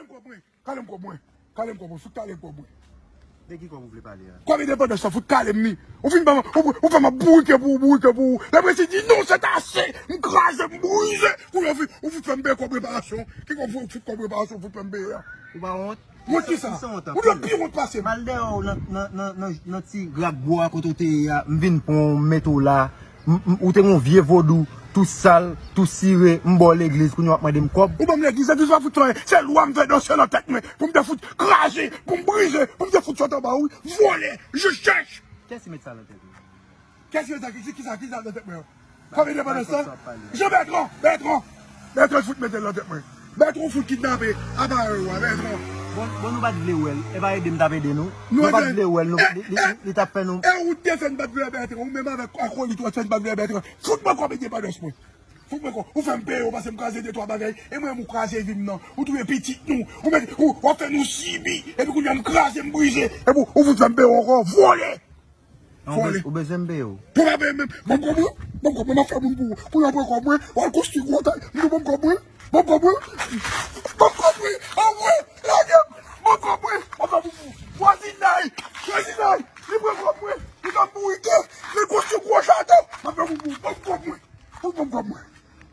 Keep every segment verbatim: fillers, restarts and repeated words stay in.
Kale m kòb mwen. Kale m kòb mwen. Fout kale m kòb mwen. De ki kòb ou vle pale a? Kòb endepandans lan, fout kale m li. Ou fin ban m, ou, ou fè m ap bourike pou ou, bourike pou ou. Leprezi di non, c'est assez. M kraze, m brize. Kounye a ou fin, ou fout fè m peye kòb reparasyon. Ki kòb ou fout kòb reparasyon, ou fout fè m peye a? Ou pa wont? Wont ki sa? Ou dwe pi wont pase m. M al dèyè w nan, nan, nan, nan, nan ti rak bwa kote w te ye a. M vin pran w, m mete w la. M, m, ou te yon vye vodou, tou sal, tou sire, m ba w legliz, kounye a w ap mande m kòb. Ou ban m legliz, legliz pa fout fè anyen. Se lwa m fè danse nan tèt mwen, pou m te fout kraze, pou m brize, pou m te fout sot anba ou, vòlè, je chèch. Kiyès ki met sa nan tèt ou? Kiyès ki met sa? Ki, ki sa, ki sa nan tèt mwen an? Kòb endepandans lan? Jean Bertrand, Bertrand, Bertrand fout mete l nan tèt mwen. Bètwon fout kidnape aparèy ou a, Bètwon. Bon, bon, nou pa t vle wè l. E pa ede m t ap ede nou. Nou pa t vle wè l, nou, li, li, li, li t ap fè nou. E ou te fè n pa t vle wè Bètwon, ou menm avèk akolit ou a t fè n pa t vle wè Bètwon. Fout mwen kòb endepandans mwen. Fout mwen kòb. Ou fè m peye, ou pase m kraze de twa bagay, e mwen menm ou kraze vi m nan. Ou touye pitit nou. Ou mete, ou, w ap fè nou sibi. Epi kounye a m kraze, m brize. Epi ou, ou fout fè m peye ankò. Vòlè! Ou bezwen m peye w? Pou pa peye menm. Ban m kòb mwen. Ban m kòb mwen, m ap fè moun pou ou. Pou yo pran kòb mwen, w al konstwi gwo tay. M di w ban m kòb mwen. Ban m kòb mwen. Ban m kòb mwen. Anmwe, lage m. Ban m kòb mwen. M ap fè moun pou ou. Vwazinay. Vwazinay. Li pran kòb mwen. Li fè m bourike. Li konstwi gwo chato. M ap fè moun pou ou. Ban m kòb mwen. Ban m kòb mwen.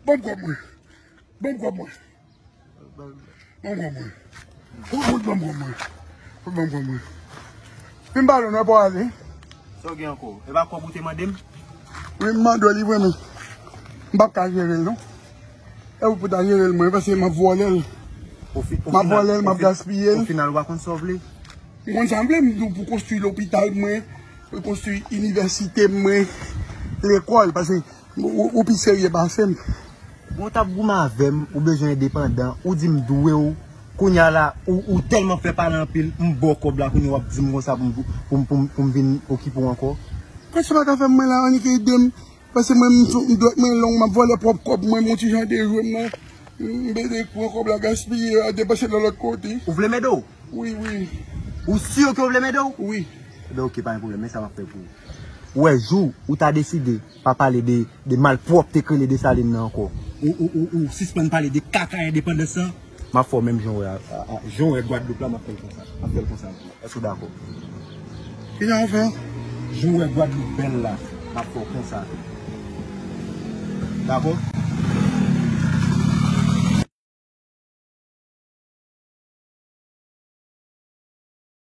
Ban m kòb mwen. Ban m kòb mwen. Ban m kòb mwen. Ou, ou, ban m kòb mwen. Ou, ban m kòb mwen. Fin pale w nan pa ale. Sa w gen ankò? E pa kòb ou te mande m? Wi, m mande w li vre, men m p ap ka jere l, non. E ou pou ta jere l, mwen, paske m ap vòlè l. M ap vòlè l, m ap gaspiye l. O final, ou pa konn sa w vle? M konn sa m vle, m di w pou konstwi lopital mwen, pou konstwi inivèsite mwen, lekòl, paske Ou, ou, ou pi serye pase m. Bon, w t ap goumen avè m, ou bezwen endepandan, ou di m dwe w. Kounye a la, ou, ou tèlman fè pale anpil, m ba w kòb la, kounye a w ap di m konsa pou m, pou m, pou m, pou m vin okipe w ankò. Kòb sa pa ka fè m mwen la, annik ede m. Paske mwen, m, m dwèt mwen long, m ap vòlè pwòp kòb mwen, m yon ti jan dejwe m nan. M pede pran kòb la, gaspiye, al depanse l yon lòt kote. Ou vle m ede w? Wi, wi. Ou si ke w vle m ede w? Wi. Ebyen, oke, pa gen pwoblèm, men sa m ap fè pou ou. Ou wè, jou ou ta deside pa pale de, de malpwòpte k rele Desalin nan ankò, ou, ou, ou, ou sispann pale de kaka endepandans lan, m ap fè w menm jan w wè a, a, a, jan w wè Gwadloup la, m ap fè l konsa. M ap fè l konsa pou ou. Èske w dakò? Kijan w fè? Jan w wè Gwadloup bèl la, m ap fè w konsa. Dakò?